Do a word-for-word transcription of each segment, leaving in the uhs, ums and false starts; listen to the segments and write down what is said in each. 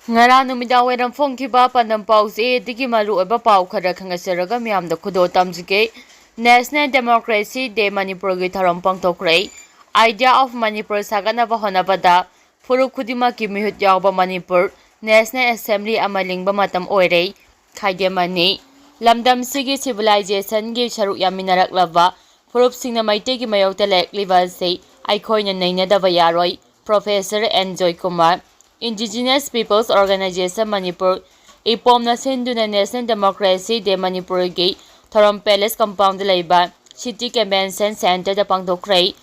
ꯉꯔꯥꯡ ꯅꯨꯃꯤꯗꯥꯡ ꯋꯥꯏꯔꯝ ꯐꯣꯡꯈꯤꯕ ꯄꯥꯟꯗꯝ ꯄꯥꯎꯆꯦꯗꯒꯤ ꯃꯔꯨꯑꯣꯏꯕ ꯄꯥꯎ ꯈꯔ ꯈꯪꯍꯟꯖꯔꯒ ꯃꯤꯌꯥꯝꯗ ꯈꯨꯗꯣꯜ ꯇꯝꯖꯒꯦ꯫ National Democracy Day ꯃꯅꯤꯄꯨꯔꯒꯤ ꯊꯧꯔꯝ ꯄꯥꯡꯊꯣꯛꯈ꯭ꯔꯦ꯫ Idea of Manipur ꯁꯥꯒꯠꯅꯕ ꯍꯣꯠꯅꯕꯗ ꯐꯨꯔꯨꯞ ꯈꯨꯗꯤꯡꯃꯛꯀꯤ ꯃꯤꯍꯨꯠ ꯌꯥꯎꯕ ꯃꯅꯤꯄꯨꯔ National Assembly ꯑꯃ ꯂꯤꯡꯕ ꯃꯇꯝ ꯑꯣꯏꯔꯦ꯫ ꯈꯥꯏꯗꯦꯝ ꯑꯅꯤ꯫ ꯂꯝꯗꯝꯁꯤꯒꯤ civilizationꯒꯤ ꯁꯔꯨꯛ ꯌꯥꯃꯤꯟꯅꯔꯛꯂꯕ ꯐꯨꯔꯨꯞꯁꯤꯡꯅ ꯃꯩꯇꯩꯒꯤ ꯃꯥꯌꯣꯛꯇ ꯂꯩꯔꯛꯂꯤꯕ ꯑꯁꯤ ꯑꯩꯈꯣꯏꯅ ꯅꯩꯅꯗꯕ ꯌꯥꯔꯣꯏ꯫ Professor N Joykumar. Indigenous Peoples Organization Manipur, ꯏꯄꯣꯝꯅ ꯁꯤꯟꯗꯨꯅ National Democracy Day ꯃꯅꯤꯄꯨꯔꯒꯤ ꯊꯧꯔꯝ Palace Compoundꯗ ꯂꯩꯕ City Convention Centreꯗ ꯄꯥꯡꯊꯣꯛꯈ꯭ꯔꯦ꯫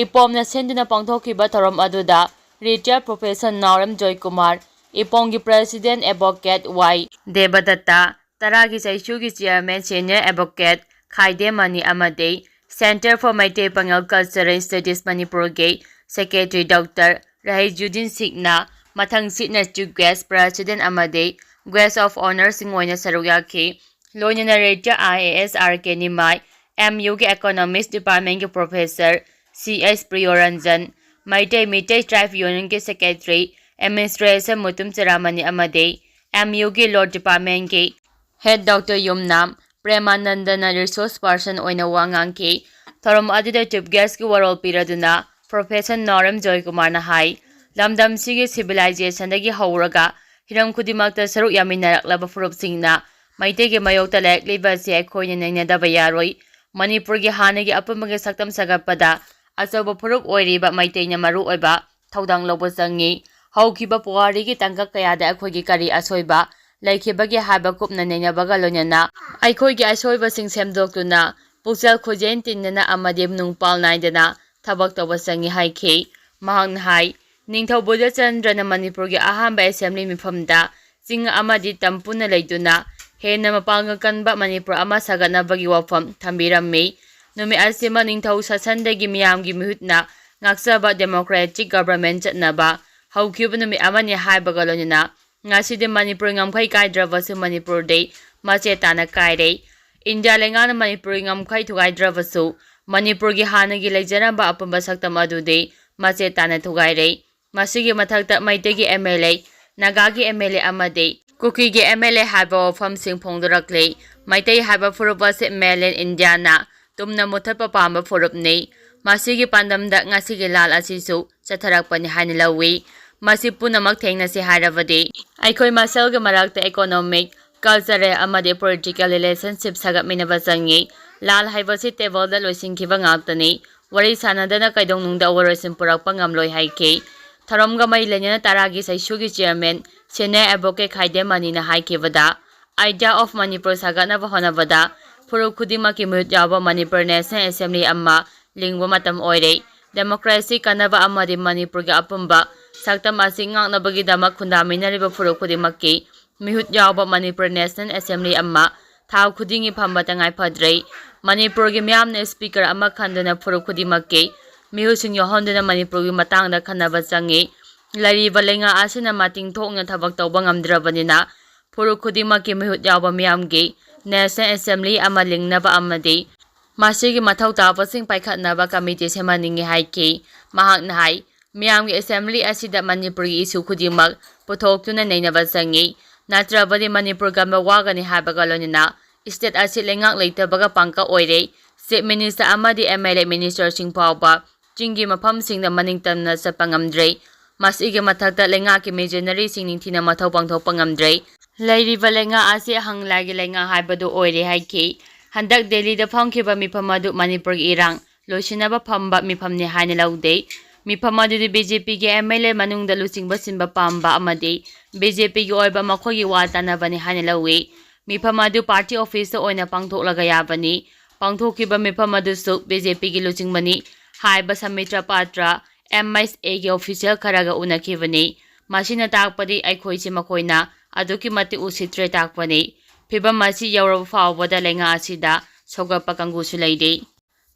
ꯏꯄꯣꯝꯅ ꯁꯤꯟꯗꯨꯅ ꯄꯥꯡꯊꯣꯛꯈꯤꯕ ꯊꯧꯔꯝ ꯑꯗꯨꯗ Retired Professor ꯅꯥꯎꯔꯦꯝ ꯖꯣꯏꯀꯨꯃꯥꯔ, ꯏꯄꯣꯝꯒꯤ President Advocate ꯋꯥꯏ ꯗꯦꯕꯗꯠꯇ, ꯇꯔꯥꯒꯤ ꯆꯩꯁꯨꯒꯤ Chairman Senior Advocate ꯈꯥꯏꯗꯦꯝ ꯃꯅꯤ ꯑꯃꯗꯤ Centre for Meitei Pangal Culture and Studies ꯃꯅꯤꯄꯨꯔꯒꯤ Secretary Doctor ꯔꯍꯤꯖꯨꯗꯤꯟ ꯁꯤꯡꯅ ꯃꯊꯪꯁꯤꯠꯅ Chief Guest, President ꯑꯃꯗꯤ Guest of Honourꯁꯤꯡ ꯑꯣꯏꯅ ꯁꯔꯨꯛ ꯌꯥꯈꯤ꯫ ꯂꯣꯏꯅꯅ Retired I A S R K Nimai, M Uꯒꯤ Economics Departmentꯀꯤ Professor C S ꯄ꯭ꯔꯤꯌꯣꯔꯟꯖꯟ, Meitei Meitei Tribe Unionꯒꯤ Secretary, Administration Mutum ꯆꯤꯔꯥꯃꯅꯤ ꯑꯃꯗꯤ M Uꯒꯤ Law Departmentꯀꯤ Head Doctor ꯌꯨꯝꯅꯥꯝ ꯄ꯭ꯔꯦꯃꯥꯅꯟꯗꯅ Resource Person ꯑꯣꯏꯅ ꯋꯥ ꯉꯥꯡꯈꯤ꯫ ꯊꯧꯔꯝ ꯑꯗꯨꯗ Chief Guestꯀꯤ ꯋꯥꯔꯣꯜ ꯄꯤꯔꯗꯨꯅ Professor ꯅꯥꯎꯔꯦꯝ ꯖꯣꯏꯀꯨꯃꯥꯔꯅ ꯍꯥꯏ, ꯂꯝꯗꯝꯁꯤꯒꯤ civilizationꯗꯒꯤ ꯍꯧꯔꯒ ꯍꯤꯔꯝ ꯈꯨꯗꯤꯡꯃꯛꯇ ꯁꯔꯨꯛ ꯌꯥꯃꯤꯟꯅꯔꯛꯂꯕ ꯐꯨꯔꯨꯞꯁꯤꯡꯅ ꯃꯩꯇꯩꯒꯤ ꯃꯥꯌꯣꯛꯇ ꯂꯩꯔꯛꯂꯤꯕ ꯑꯁꯤ ꯑꯩꯈꯣꯏꯅ ꯅꯩꯅꯗꯕ ꯌꯥꯔꯣꯏ꯫ ꯃꯅꯤꯄꯨꯔꯒꯤ ꯍꯥꯟꯅꯒꯤ ꯑꯄꯨꯟꯕꯒꯤ ꯁꯛꯇꯝ ꯁꯥꯒꯠꯄꯗ ꯑꯆꯧꯕ ꯐꯨꯔꯨꯞ ꯑꯣꯏꯔꯤꯕ ꯃꯩꯇꯩꯅ ꯃꯔꯨꯑꯣꯏꯕ ꯊꯧꯗꯥꯡ ꯂꯧꯕ ꯆꯪꯏ꯫ ꯍꯧꯈꯤꯕ ꯄꯨꯋꯥꯔꯤꯒꯤ ꯇꯥꯡꯀꯛ ꯀꯌꯥꯗ ꯑꯩꯈꯣꯏꯒꯤ ꯀꯔꯤ ꯑꯁꯣꯏꯕ ꯂꯩꯈꯤꯕꯒꯦ ꯍꯥꯏꯕ ꯀꯨꯞꯅ ꯅꯩꯅꯕꯒ ꯂꯣꯏꯅꯅ ꯑꯩꯈꯣꯏꯒꯤ ꯑꯁꯣꯏꯕꯁꯤꯡ ꯁꯦꯝꯗꯣꯛꯇꯨꯅ ꯄꯨꯛꯆꯦꯜ ꯈꯣꯏꯖꯦꯜ ꯇꯤꯟꯅꯅ ꯑꯃꯗꯤ ꯅꯨꯡꯄꯥꯜ ꯅꯥꯏꯗꯅ ꯊꯕꯛ ꯇꯧꯕ ꯆꯪꯏ ꯍꯥꯏꯈꯤ꯫ ꯃꯍꯥꯛꯅ ꯍꯥꯏ, ꯅꯤꯡꯊꯧ ꯕꯨꯙꯆꯟꯗ꯭ꯔꯅ ꯃꯅꯤꯄꯨꯔꯒꯤ ꯑꯍꯥꯟꯕ Assembly ꯃꯤꯐꯝꯗ ꯆꯤꯡ ꯑꯃꯗꯤ ꯇꯝ ꯄꯨꯟꯅ ꯂꯩꯗꯨꯅ ꯍꯦꯟꯅ ꯃꯄꯥꯡꯒꯜ ꯀꯟꯕ ꯃꯅꯤꯄꯨꯔ ꯑꯃ ꯁꯥꯒꯠꯅꯕꯒꯤ ꯋꯥꯐꯝ ꯊꯝꯕꯤꯔꯝꯃꯤ꯫ ꯅꯨꯃꯤꯠ ꯑꯁꯤꯃ ꯅꯤꯡꯊꯧ ꯁꯥꯁꯟꯗꯒꯤ ꯃꯤꯌꯥꯝꯒꯤ ꯃꯤꯍꯨꯠꯅ ꯉꯥꯛꯆꯕ democratic government ꯆꯠꯅꯕ ꯍꯧꯈꯤꯕ ꯅꯨꯃꯤꯠ ꯑꯃꯅꯤ ꯍꯥꯏꯕꯒ ꯂꯣꯏꯅꯅ ꯉꯁꯤꯗꯤ ꯃꯅꯤꯄꯨꯔ ꯉꯝꯈꯩ ꯀꯥꯏꯗ꯭ꯔꯕꯁꯨ ꯃꯅꯤꯄꯨꯔꯗꯤ ꯃꯆꯦ ꯇꯥꯅ ꯀꯥꯏꯔꯦ꯫ ꯏꯟꯗꯤꯌꯥ ꯂꯩꯉꯥꯛꯅ ꯃꯅꯤꯄꯨꯔꯒꯤ ꯉꯝꯈꯩ ꯊꯨꯒꯥꯏꯗ꯭ꯔꯕꯁꯨ ꯃꯅꯤꯄꯨꯔꯒꯤ ꯍꯥꯟꯅꯒꯤ ꯂꯩꯖꯔꯝꯕ ꯑꯄꯨꯟꯕ ꯁꯛꯇꯝ ꯑꯗꯨꯗꯤ ꯃꯆꯦ ꯇꯥꯅ ꯊꯨꯒꯥꯏꯔꯦ꯫ ꯃꯁꯤꯒꯤ ꯃꯊꯛꯇ ꯃꯩꯇꯩꯒꯤ M L A ꯅꯥꯒꯥꯒꯤ ꯑꯦꯝ ꯑꯦꯜ ꯑꯦ ꯑꯃꯗꯤ ꯀꯨꯀꯤꯒꯤ ꯑꯦꯝ ꯑꯦꯜ ꯑꯦ ꯍꯥꯏꯕ ꯋꯥꯐꯝꯁꯤꯡ ꯐꯣꯡꯗꯣꯔꯛꯂꯤ꯫ ꯃꯩꯇꯩ ꯍꯥꯏꯕ ꯐꯨꯔꯨꯞ ꯑꯁꯤ ꯃꯦꯟꯂꯦꯟ ꯏꯟꯗꯤꯌꯥꯅ ꯇꯨꯝꯅ ꯃꯨꯊꯠꯄ ꯄꯥꯝꯕ ꯐꯨꯔꯨꯞꯅꯤ꯫ ꯃꯁꯤꯒꯤ ꯄꯥꯟꯗꯝꯗ ꯉꯁꯤꯒꯤ ꯂꯥꯜ ꯑꯁꯤꯁꯨ ꯆꯠꯊꯔꯛꯄꯅꯤ ꯍꯥꯏꯅ ꯂꯧꯏ꯫ ꯃꯁꯤ ꯄꯨꯝꯅꯃꯛ ꯊꯦꯡꯅꯁꯤ ꯍꯥꯏꯔꯕꯗꯤ ꯑꯩꯈꯣꯏ ꯃꯁꯦꯜꯒꯤ ꯃꯔꯛꯇ economic, cultural ꯑꯃꯗꯤ political relationship ꯁꯥꯒꯠꯃꯤꯟꯅꯕ ꯆꯪꯏ꯫ ꯂꯥꯜ ꯍꯥꯏꯕꯁꯤ ꯇꯦꯕꯜꯗ ꯂꯣꯏꯁꯤꯟꯈꯤꯕ ꯉꯥꯛꯇꯅꯤ꯫ ꯋꯥꯔꯤ ꯁꯥꯟꯅꯗꯅ ꯀꯩꯗꯧꯅꯨꯡꯗ ꯑꯋꯥꯔꯣꯏꯁꯤꯟ ꯄꯨꯔꯛꯄ ꯉꯝꯂꯣꯏ ꯍꯥꯏꯈꯤ꯫ ꯊꯧꯔꯝꯒ ꯃꯔꯤ ꯂꯩꯅꯅ ꯇꯔꯥꯒꯤ ꯁꯩꯁꯨꯒꯤ chairman senior advocate Khaidem ꯃꯅꯤꯅ ꯍꯥꯏꯈꯤꯕꯗ, idea of Manipur ꯁꯥꯒꯠꯅꯕ ꯍꯣꯠꯅꯕꯗ ꯐꯨꯔꯨꯞ ꯈꯨꯗꯤꯡꯃꯛꯀꯤ ꯃꯤꯍꯨꯠ ꯌꯥꯎꯕ ꯃꯅꯤꯄꯨꯔ National Assembly ꯑꯃ ꯂꯤꯡꯕ ꯃꯇꯝ ꯑꯣꯏꯔꯦ꯫ Democracy ꯀꯟꯅꯕ ꯑꯃꯗꯤ ꯃꯅꯤꯄꯨꯔꯒꯤ ꯑꯄꯨꯟꯕ ꯁꯛꯇꯝ ꯑꯁꯤ ꯉꯥꯛꯅꯕꯒꯤꯗꯃꯛ ꯈꯨꯟꯗꯥꯃꯤꯟꯅꯔꯤꯕ ꯐꯨꯔꯨꯞ ꯈꯨꯗꯤꯡꯃꯛꯀꯤ ꯃꯤꯍꯨꯠ ꯌꯥꯎꯕ ꯃꯅꯤꯄꯨꯔ National Assembly ꯑꯃ ꯊꯥ ꯈꯨꯗꯤꯡꯒꯤ ꯐꯝꯕ ꯇꯉꯥꯏ ꯐꯗ꯭ꯔꯦ꯫ ꯃꯅꯤꯄꯨꯔꯒꯤ ꯃꯤꯌꯥꯝꯅ speaker ꯑꯃ ꯈꯟꯗꯨꯅ ꯐꯨꯔꯨꯞ ꯈꯨꯗꯤꯡꯃꯛꯀꯤ ꯃꯤꯍꯨꯠꯁꯤꯡ ꯌꯥꯎꯍꯟꯗꯨꯅ ꯃꯅꯤꯄꯨꯔꯒꯤ ꯃꯇꯥꯡꯗ ꯈꯟꯅꯕ ꯆꯪꯏ꯫ ꯂꯩꯔꯤꯕ ꯂꯩꯉꯥꯛ ꯑꯁꯤꯅ ꯃꯇꯤꯡ ꯊꯣꯛꯅ ꯊꯕꯛ ꯇꯧꯕ ꯉꯝꯗ꯭ꯔꯕꯅꯤꯅ, ꯐꯨꯔꯨꯞ ꯈꯨꯗꯤꯡꯃꯛꯀꯤ ꯃꯤꯍꯨꯠ ꯌꯥꯎꯕ ꯃꯤꯌꯥꯝꯒꯤ National Assembly ꯑꯃ ꯂꯤꯡꯅꯕ ꯑꯃꯗꯤ ꯃꯁꯤꯒꯤ ꯃꯊꯧ ꯇꯥꯕꯁꯤꯡ ꯄꯥꯏꯈꯠꯅꯕ committee ꯁꯦꯝꯍꯟꯅꯤꯡꯏ ꯍꯥꯏꯈꯤ꯫ ꯃꯍꯥꯛꯅ ꯍꯥꯏ, ꯃꯤꯌꯥꯝꯒꯤ assembly ꯑꯁꯤꯗ ꯃꯅꯤꯄꯨꯔꯒꯤ issue ꯈꯨꯗꯤꯡꯃꯛ ꯄꯨꯊꯣꯛꯇꯨꯅ ꯅꯩꯅꯕ ꯆꯪꯏ, ꯅꯠꯇ꯭ꯔꯕꯗꯤ ꯃꯅꯤꯄꯨꯔ ꯀꯟꯕ ꯋꯥꯒꯅꯤ ꯍꯥꯏꯕꯒ ꯂꯣꯏꯅꯅ state ꯑꯁꯤ ꯂꯩꯉꯥꯛ ꯂꯩꯇꯕꯒ ꯄꯥꯡꯀ ꯑꯣꯏꯔꯦ꯫ Chief Minister ꯑꯃꯗꯤ M L A ministerꯁꯤꯡ ꯐꯥꯎꯕ ꯆꯤꯡꯒꯤ ꯃꯐꯝꯁꯤꯡꯗ ꯃꯅꯤꯡ ꯇꯝꯅ ꯆꯠꯄ ꯉꯝꯗ꯭ꯔꯦ꯫ ꯃꯁꯤꯒꯤ ꯃꯊꯛꯇ ꯂꯩꯉꯥꯛꯀꯤ missionaryꯁꯤꯡ ꯅꯤꯡꯊꯤꯅ ꯃꯊꯧ ꯄꯥꯡꯊꯣꯛꯄ ꯉꯝꯗ꯭ꯔꯦ꯫ ꯂꯩꯔꯤꯕ ꯂꯩꯉꯥꯛ ꯑꯁꯤ ꯑꯍꯪ ꯂꯥꯏꯒꯤ ꯂꯩꯉꯥꯛ ꯍꯥꯏꯕꯗꯨ ꯑꯣꯏꯔꯦ ꯍꯥꯏꯈꯤ꯫ ꯍꯟꯗꯛ ꯗꯦꯜꯂꯤꯗ ꯐꯝꯈꯤꯕ ꯃꯤꯐꯝ ꯑꯗꯨ ꯃꯅꯤꯄꯨꯔꯒꯤ ꯏꯔꯥꯡ ꯂꯣꯏꯁꯤꯟꯅꯕ ꯐꯝꯕ ꯃꯤꯐꯝꯅꯤ ꯍꯥꯏꯅ ꯂꯧꯗꯦ꯫ ꯃꯤꯐꯝ ꯑꯗꯨꯗꯤ BJPꯒꯤ MLA ꯃꯅꯨꯡꯗ ꯂꯨꯆꯤꯡꯕ ꯁꯤꯟꯕ ꯄꯥꯝꯕ ꯑꯃꯗꯤ BJPꯒꯤ ꯑꯣꯏꯕ ꯃꯈꯣꯏꯒꯤ ꯋꯥ ꯇꯥꯅꯕꯅꯤ ꯍꯥꯏꯅ ꯂꯧꯏ꯫ ꯃꯤꯐꯝ ꯑꯗꯨ party officeꯇ ꯑꯣꯏꯅ ꯄꯥꯡꯊꯣꯛꯂꯒ ꯌꯥꯕꯅꯤ꯫ ꯄꯥꯡꯊꯣꯛꯈꯤꯕ ꯃꯤꯐꯝ ꯑꯗꯨꯁꯨ BJPꯒꯤ ꯂꯨꯆꯤꯡꯕꯅꯤ ꯍꯥꯏꯕ ꯁꯃꯤꯇ꯭ꯔ ꯄꯥꯇ꯭ꯔ, MHAꯒꯤ official ꯈꯔꯒ ꯎꯅꯈꯤꯕꯅꯤ꯫ ꯃꯁꯤꯅ ꯇꯥꯛꯄꯗꯤ ꯑꯩꯈꯣꯏꯁꯤ ꯃꯈꯣꯏꯅ ꯑꯗꯨꯛꯀꯤ ꯃꯇꯤꯛ ꯎꯁꯤꯠꯇ꯭ꯔꯦ ꯇꯥꯛꯄꯅꯤ꯫ ꯐꯤꯚꯝ ꯑꯁꯤ ꯌꯧꯔꯕ ꯐꯥꯎꯕꯗ ꯂꯩꯉꯥꯛ ꯑꯁꯤꯗ ꯁꯧꯒꯠꯄ ꯀꯥꯡꯕꯨꯁꯨ ꯂꯩꯔꯤ꯫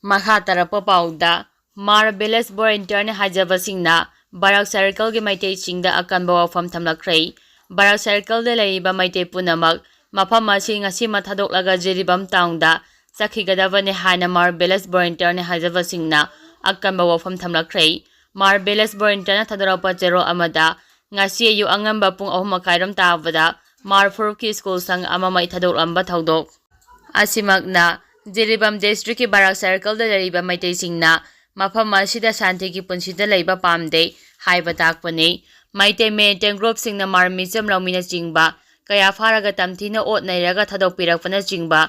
ꯃꯈꯥ ꯇꯥꯔꯛꯄ ꯄꯥꯎꯗ, ꯃꯥꯔ ꯚꯤꯂꯦꯖ ꯚꯣꯂꯨꯟꯇꯤꯌꯔꯅ ꯍꯥꯏꯖꯕꯁꯤꯡꯅ ꯕꯔꯥꯛ ꯁꯔꯀꯜꯒꯤ ꯃꯩꯇꯩꯁꯤꯡꯗ ꯑꯀꯟꯕ ꯋꯥꯐꯝ ꯊꯝꯂꯛꯈ꯭ꯔꯦ꯫ ꯕꯔꯥꯛ ꯁꯔꯀꯜꯗ ꯂꯩꯔꯤꯕ ꯃꯩꯇꯩ ꯄꯨꯝꯅꯃꯛ ꯃꯐꯝ ꯑꯁꯤ ꯉꯁꯤꯃꯛ ꯊꯥꯗꯣꯛꯂꯒ ꯖꯤꯔꯤꯕꯥꯝ ꯇꯥꯎꯟꯗ ꯆꯠꯈꯤꯒꯗꯕꯅꯤ ꯍꯥꯏꯅ ꯃꯥꯔ ꯚꯤꯂꯦꯖ ꯚꯣꯂꯨꯟꯇꯤꯌꯔꯅ ꯍꯥꯏꯖꯕꯁꯤꯡꯅ ꯑꯀꯟꯕ ꯋꯥꯐꯝ ꯊꯝꯂꯛꯈ꯭ꯔꯦ꯫ ꯃꯥꯔ ꯚꯤꯂꯦꯖ ꯚꯣꯂꯨꯟꯇꯤꯌꯔꯅ ꯊꯥꯗꯣꯔꯛꯄ ꯆꯦꯔꯣꯜ ꯑꯃꯗ ꯉꯁꯤ ꯑꯌꯨꯛ ꯑꯉꯟꯕ ꯄꯨꯡ ꯑꯍꯨꯝ ꯃꯈꯥꯏꯔꯣꯝ ꯇꯥꯕꯗ ꯃꯥꯔꯐꯨꯔꯨꯞꯀꯤ ꯁ꯭ꯀꯨꯜ ꯁꯪ ꯑꯃ ꯃꯩ ꯊꯥꯗꯣꯛꯂꯝꯕ ꯊꯧꯗꯣꯛ ꯑꯁꯤꯃꯛꯅ ꯖꯤꯔꯤꯕꯥꯝ ꯗꯤꯁꯇ꯭ꯔꯤꯛꯀꯤ ꯕꯔꯥꯛ ꯁꯔꯀꯜꯗ ꯂꯩꯔꯤꯕ ꯃꯩꯇꯩꯁꯤꯡꯅ ꯃꯐꯝ ꯑꯁꯤꯗ ꯁꯥꯟꯇꯤꯒꯤ ꯄꯨꯟꯁꯤꯗ ꯂꯩꯕ ꯄꯥꯝꯗꯦ ꯍꯥꯏꯕ ꯇꯥꯛꯄꯅꯤ꯫ ꯃꯩꯇꯩ ꯃꯤꯂꯤꯇꯦꯟ ꯒ꯭ꯔꯨꯞꯁꯤꯡꯅ ꯃꯥꯔꯃꯤꯆꯝ ꯂꯧꯃꯤꯅꯆꯤꯡꯕ ꯀꯌꯥ ꯐꯥꯔꯒ ꯇꯝꯊꯤꯅ ꯑꯣꯠ ꯅꯩꯔꯒ ꯊꯥꯗꯣꯛꯄꯤꯔꯛꯄꯅꯆꯤꯡꯕ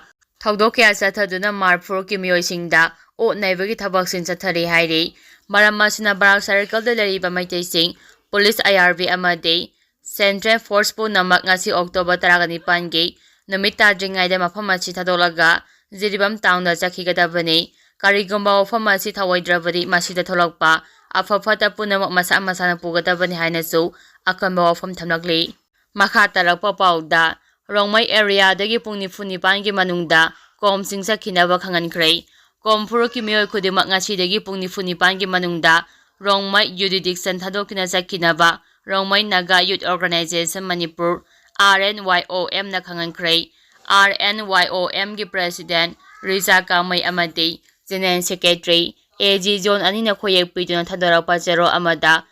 ꯊꯧꯗꯣꯛ ꯀꯌꯥ ꯆꯠꯊꯗꯨꯅ ꯃꯥꯔꯐꯨꯔꯨꯞꯀꯤ ꯃꯤꯑꯣꯏꯁꯤꯡꯗ ꯑꯣꯠ ꯅꯩꯕꯒꯤ ꯊꯕꯛꯁꯤꯡ ꯆꯠꯊꯔꯤ ꯍꯥꯏꯔꯤ꯫ ꯃꯔꯝ ꯑꯁꯤꯅ ꯕꯔꯥꯛ ꯁꯔꯀꯜꯗ ꯂꯩꯔꯤꯕ ꯃꯩꯇꯩꯁꯤꯡ, ꯄꯨꯂꯤꯁ ꯑꯥꯏ ꯑꯥꯔ ꯕꯤ ꯑꯃꯗꯤ ꯁꯦꯟꯇ꯭ꯔꯦꯜ ꯐꯣꯔꯁ ꯄꯨꯝꯅꯃꯛ ꯉꯁꯤ ꯑꯣꯛꯇꯣꯕꯔ ꯇꯔꯥꯒ ꯅꯤꯄꯥꯟꯒꯤ ꯅꯨꯃꯤꯠ ꯇꯥꯗ꯭ꯔꯤꯉꯩꯗ ꯃꯐꯝ ꯑꯁꯤ ꯊꯥꯗꯣꯛꯂꯒ ꯖꯤꯔꯤꯕꯥꯝ ꯇꯥꯎꯟꯗ ꯆꯠꯈꯤꯒꯗꯕꯅꯤ꯫ ꯀꯔꯤꯒꯨꯝꯕ ꯋꯥꯐꯝ ꯑꯁꯤ ꯊꯧꯑꯣꯏꯗ꯭ꯔꯕꯗꯤ ꯃꯁꯤꯗ ꯊꯣꯛꯂꯛꯄ ꯑꯐ ꯐꯠꯇ ꯄꯨꯝꯅꯃꯛ ꯃꯁꯥ ꯃꯁꯥꯅ ꯄꯨꯒꯗꯕꯅꯤ ꯍꯥꯏꯅꯁꯨ ꯑꯀꯟꯕ ꯋꯥꯐꯝ ꯊꯝꯂꯛꯂꯤ꯫ ꯃꯈꯥ ꯇꯥꯔꯛꯄ ꯄꯥꯎꯗ, ꯔꯣꯡꯃꯩ ꯑꯦꯔꯤꯌꯥꯗꯒꯤ ꯄꯨꯡ ꯅꯤꯐꯨ ꯅꯤꯄꯥꯟꯒꯤ ꯃꯅꯨꯡꯗ ꯀꯣꯝꯁꯤꯡ ꯆꯠꯈꯤꯅꯕ ꯈꯪꯍꯟꯈ꯭ꯔꯦ꯫ ꯀꯣꯝ ꯐꯨꯔꯨꯞꯀꯤ ꯃꯤꯑꯣꯏ ꯈꯨꯗꯤꯡꯃꯛ ꯉꯁꯤꯗꯒꯤ ꯄꯨꯡ ꯅꯤꯐꯨ ꯅꯤꯄꯥꯟꯒꯤ ꯃꯅꯨꯡꯗ ꯔꯣꯡꯃꯩ ꯌꯨꯗꯤꯗꯤꯛꯁꯟ ꯊꯥꯗꯣꯛꯇꯨꯅ ꯆꯠꯈꯤꯅꯕ ꯔꯣꯡꯃꯩ ꯅꯥꯒꯥ ꯌꯨꯠ ꯑꯣꯔꯒꯅꯥꯏꯖꯦꯁꯟ ꯃꯅꯤꯄꯨꯔ, ꯑꯥꯔ ꯑꯦꯟ ꯋꯥꯏ ꯑꯣ ꯑꯦꯝꯅ ꯈꯪꯍꯟꯈ꯭ꯔꯦ꯫ ꯑꯥꯔ ꯑꯦꯟ ꯋꯥꯏ ꯑꯣ ꯑꯦꯝꯒꯤ ꯄ꯭ꯔꯦꯁꯤꯗꯦꯟꯠ ꯔꯤꯖꯥ ꯀꯥꯃꯩ ꯑꯃꯗꯤ general secretary, A G John ꯑꯅꯤꯅ ꯈꯣꯏꯌꯦꯛ ꯄꯤꯗꯨꯅ ꯊꯥꯗꯣꯔꯛꯄ ꯆꯦꯔꯣꯜ ꯑꯃꯗ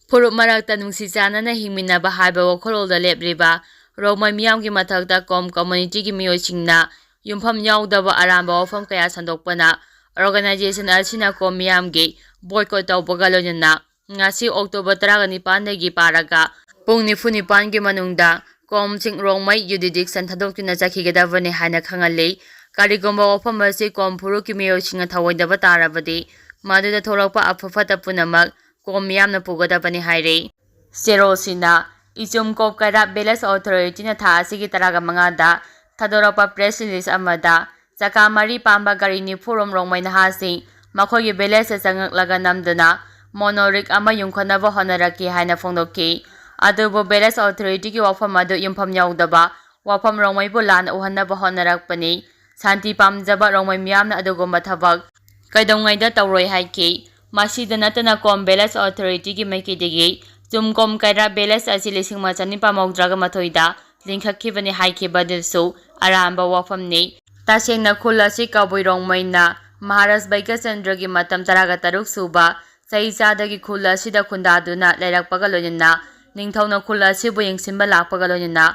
ꯐꯨꯔꯨꯞ ꯃꯔꯛꯇ ꯅꯨꯡꯁꯤ ꯆꯥꯟꯅꯅ ꯍꯤꯡꯃꯤꯟꯅꯕ ꯍꯥꯏꯕ ꯋꯥꯈꯜꯂꯣꯟꯗ ꯂꯦꯞꯂꯤꯕ ꯔꯣꯡꯃꯩ ꯃꯤꯌꯥꯝꯒꯤ ꯃꯊꯛꯇ ꯀꯣꯝ ꯀꯝꯃ꯭ꯌꯨꯅꯤꯇꯤꯒꯤ ꯃꯤꯑꯣꯏꯁꯤꯡꯅ ꯌꯨꯝꯐꯝ ꯌꯥꯎꯗꯕ ꯑꯔꯥꯟꯕ ꯋꯥꯐꯝ ꯀꯌꯥ ꯁꯟꯗꯣꯛꯄꯅ ꯑꯣꯔꯒꯅꯥꯏꯖꯦꯁꯟ ꯑꯁꯤꯅ ꯀꯣꯝ ꯃꯤꯌꯥꯝꯒꯤ ꯕꯣꯏꯀꯣꯠ ꯇꯧꯕꯒ ꯂꯣꯏꯅꯅ ꯉꯁꯤ ꯑꯣꯛꯇꯣꯕꯔ ꯇꯔꯥꯒ ꯅꯤꯄꯥꯟꯗꯒꯤ ꯄꯥꯔꯒ ꯄꯨꯡ ꯅꯤꯐꯨ ꯅꯤꯄꯥꯟꯒꯤ ꯃꯅꯨꯡꯗ ꯀꯣꯝꯁꯤꯡ ꯔꯣꯡꯃꯩ ꯌꯨꯗꯤꯗꯤꯛꯁꯟ ꯊꯥꯗꯣꯛꯇꯨꯅ ꯆꯠꯈꯤꯒꯗꯕꯅꯤ ꯍꯥꯏꯅ ꯈꯪꯍꯜꯂꯤ꯫ ꯀꯔꯤꯒꯨꯝꯕ ꯋꯥꯐꯝ ꯑꯁꯤ ꯀꯣꯝ ꯐꯨꯔꯨꯞꯀꯤ ꯃꯤꯑꯣꯏꯁꯤꯡꯅ ꯊꯧꯑꯣꯏꯗꯕ ꯇꯥꯔꯕꯗꯤ ꯃꯗꯨꯗ ꯊꯣꯛꯂꯛꯄ ꯑꯐ ꯐꯠꯇ ꯄꯨꯝꯅꯃꯛ ꯀꯣꯝ ꯃꯤꯌꯥꯝꯅ ꯄꯨꯒꯗꯕꯅꯤ ꯍꯥꯏꯔꯤ꯫ ꯆꯦꯔꯣꯜꯁꯤꯅ ꯏꯆꯨꯝꯀꯣꯞ ꯀꯩꯔꯥꯞ ꯚꯤꯂꯦꯖ ꯑꯣꯊꯣꯔꯤꯇꯤꯅ ꯊꯥ ꯑꯁꯤꯒꯤ ꯇꯔꯥꯒ ꯃꯉꯥꯗ ꯊꯥꯗꯣꯔꯛꯄ ꯄ꯭ꯔꯦꯁ ꯔꯤꯂꯤꯖ ꯑꯃꯗ ꯆꯀꯥ ꯃꯔꯤ ꯄꯥꯟꯕ ꯒꯥꯔꯤ ꯅꯤꯐꯨꯔꯣꯝ ꯔꯣꯡꯃꯩ ꯅꯍꯥꯁꯤꯡ ꯃꯈꯣꯏꯒꯤ ꯚꯤꯂꯦꯖꯇ ꯆꯪꯂꯛꯂꯒ ꯅꯝꯗꯨꯅ ꯃꯣꯅꯣꯔꯤꯛ ꯑꯃ ꯌꯨꯡꯈꯠꯅꯕ ꯍꯣꯠꯅꯔꯛꯈꯤ ꯍꯥꯏꯅ ꯐꯣꯡꯗꯣꯛꯈꯤ꯫ ꯑꯗꯨꯕꯨ ꯚꯤꯂꯦꯖ ꯑꯣꯊꯣꯔꯤꯇꯤꯒꯤ ꯋꯥꯐꯝ ꯑꯗꯨ ꯌꯨꯝꯐꯝ ꯌꯥꯎꯗꯕ ꯋꯥꯐꯝ ꯔꯣꯡꯃꯩꯕꯨ ꯂꯥꯟꯅ ꯎꯍꯟꯅꯕ ꯍꯣꯠꯅꯔꯛꯄꯅꯤ꯫ ꯁꯥꯟꯇꯤ ꯄꯥꯝꯖꯕ ꯔꯣꯡꯃꯩ ꯃꯤꯌꯥꯝꯅ ꯑꯗꯨꯒꯨꯝꯕ ꯊꯕꯛ ꯀꯩꯗꯧꯉꯩꯗ ꯇꯧꯔꯣꯏ ꯍꯥꯏꯈꯤ꯫ ꯃꯁꯤꯗ ꯅꯠꯇꯅ ꯀꯣꯝ ꯚꯤꯂꯦꯖ ꯑꯣꯊꯣꯔꯤꯇꯤꯒꯤ ꯃꯥꯏꯀꯩꯗꯒꯤ ꯆꯨꯝꯀꯣꯝ ꯀꯩꯔꯥ ꯚꯤꯂꯦꯖ ꯑꯁꯤ ꯂꯤꯁꯤꯡ ꯑꯃ ꯆꯅꯤꯄꯥꯟ ꯃꯧꯗ꯭ꯔꯥꯒ ꯃꯥꯊꯣꯏꯗ ꯂꯤꯡꯈꯠꯈꯤꯕꯅꯤ ꯍꯥꯏꯈꯤꯕ ꯑꯗꯨꯁꯨ ꯑꯔꯥꯟꯕ ꯋꯥꯐꯝꯅꯤ꯫ ꯇꯁꯦꯡꯅ ꯈꯨꯜ ꯑꯁꯤ ꯀꯕꯨꯏ ꯔꯣꯡꯃꯩꯅ ꯃꯍꯥꯔꯥꯖ ꯕꯩꯒꯆꯟꯗ꯭ꯔꯒꯤ ꯃꯇꯝ ꯇꯔꯥꯒ ꯇꯔꯨꯛ ꯁꯨꯕ ꯆꯍꯤ ꯆꯥꯗꯒꯤ ꯈꯨꯜ ꯑꯁꯤꯗ ꯈꯨꯟꯗꯥꯗꯨꯅ ꯂꯩꯔꯛꯄꯒ ꯂꯣꯏꯅꯅ ꯅꯤꯡꯊꯧꯅ ꯈꯨꯜ ꯑꯁꯤꯕꯨ ꯌꯦꯡꯁꯤꯟꯕ ꯂꯥꯛꯄꯒ ꯂꯣꯏꯅꯅ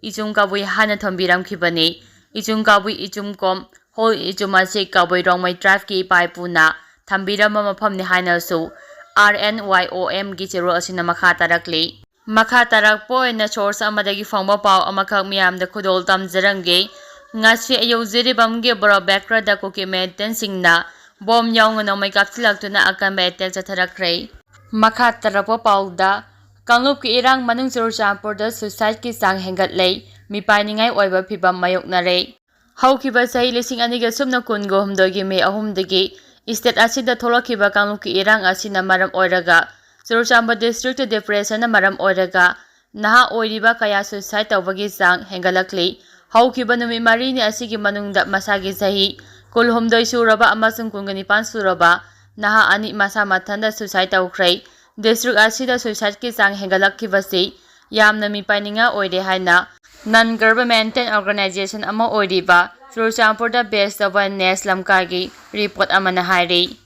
ꯏꯆꯨꯝ ꯀꯕꯨꯏ ꯍꯥꯏꯅ ꯊꯣꯟꯕꯤꯔꯝꯈꯤꯕꯅꯤ꯫ ꯏꯆꯨꯝ ꯀꯕꯨꯏ ꯏꯆꯨꯝ ꯀꯣꯝ, ꯍꯣꯜ ꯏꯆꯨꯝ ꯑꯁꯤ ꯀꯕꯨꯏ ꯔꯣꯡꯃꯩ tribe ꯀꯤ ꯏꯄꯥ ꯏꯄꯨꯅ ꯊꯝꯕꯤꯔꯝꯕ ꯃꯐꯝꯅꯤ ꯍꯥꯏꯅꯁꯨ R N Y O M ꯒꯤ ꯆꯦꯔꯣꯜ ꯑꯁꯤꯅ ꯃꯈꯥ ꯇꯥꯔꯛꯂꯤ꯫ ꯃꯈꯥ ꯇꯥꯔꯛꯄ ꯑꯣꯏꯅ source ꯑꯃꯗꯒꯤ ꯐꯪꯕ ꯄꯥꯎ ꯑꯃꯈꯛ ꯃꯤꯌꯥꯝꯗ ꯈꯨꯗꯣꯜ ꯇꯝꯖꯔꯝꯒꯦ꯫ ꯉꯁꯤ ꯑꯌꯨꯛ ꯖꯤꯔꯤꯕꯥꯝꯒꯤ ꯕꯣꯔꯣꯕꯦꯀ꯭ꯔꯗ ꯀꯨꯀꯤ militant ꯁꯤꯡꯅ bomb ꯌꯥꯎꯅ ꯅꯣꯡꯃꯩ ꯀꯥꯞꯁꯤꯜꯂꯛꯇꯨꯅ ꯑꯀꯟꯕ attack ꯆꯠꯊꯔꯛꯈ꯭ꯔꯦ꯫ ꯃꯈꯥ ꯇꯥꯔꯛꯄ ꯄꯥꯎꯗ, ꯀꯥꯡꯂꯨꯞꯀꯤ ꯏꯔꯥꯡ ꯃꯅꯨꯡ ꯆꯨꯔꯆꯥꯟꯄꯨꯔꯗ suicide ꯀꯤ ꯆꯥꯡ ꯍꯦꯟꯒꯠꯂꯦ, ꯃꯤꯄꯥꯏꯅꯤꯡꯉꯥꯏ ꯑꯣꯏꯕ ꯐꯤꯚꯝ ꯃꯥꯌꯣꯛꯅꯔꯦ꯫ ꯍꯧꯈꯤꯕ ꯆꯍꯤ ꯂꯤꯁꯤꯡ ꯑꯅꯤꯒ ꯁꯨꯞꯅ ꯀꯨꯟꯒ ꯍꯨꯝꯗꯣꯏꯒꯤ May ꯑꯍꯨꯝꯗꯒꯤ state ꯑꯁꯤꯗ ꯊꯣꯛꯂꯛꯈꯤꯕ ꯀꯥꯡꯂꯨꯞꯀꯤ ꯏꯔꯥꯡ ꯑꯁꯤꯅ ꯃꯔꯝ ꯑꯣꯏꯔꯒ ꯆꯨꯔꯆꯥꯟꯄꯨꯔ district ꯇ depression ꯅ ꯃꯔꯝ ꯑꯣꯏꯔꯒ ꯅꯍꯥ ꯑꯣꯏꯔꯤꯕ ꯀꯌꯥ suicide ꯇꯧꯕꯒꯤ ꯆꯥꯡ ꯍꯦꯟꯒꯠꯂꯛꯂꯤ꯫ ꯍꯧꯈꯤꯕ ꯅꯨꯃꯤꯠ ꯃꯔꯤꯅꯤ ꯑꯁꯤꯒꯤ ꯃꯅꯨꯡꯗ ꯃꯁꯥꯒꯤ ꯆꯍꯤ ꯀꯨꯟꯍꯨꯝꯗꯣꯏ ꯁꯨꯔꯕ ꯑꯃꯁꯨꯡ ꯀꯨꯟꯒ ꯅꯤꯄꯥꯟ ꯁꯨꯔꯕ ꯅꯍꯥ ꯑꯅꯤ ꯃꯁꯥ ꯃꯊꯟꯇ suicide ꯇꯧꯈ꯭ꯔꯦ꯫ District ꯑꯁꯤꯗ suicide ꯀꯤ ꯆꯥꯡ ꯍꯦꯟꯒꯠꯂꯛꯈꯤꯕꯁꯤ ꯌꯥꯝꯅ ꯃꯤꯄꯥꯏꯅꯤꯡꯉꯥꯏ ꯑꯣꯏꯔꯦ ꯍꯥꯏꯅ non governmental organization ꯑꯃ ꯑꯣꯏꯔꯤꯕ ꯆꯨꯔꯆꯥꯟꯄꯨꯔꯗ base ꯇꯧꯕ ꯅꯦꯁ ꯂꯝꯀꯥꯒꯤ report ꯑꯃꯅ ꯍꯥꯏꯔꯤ꯫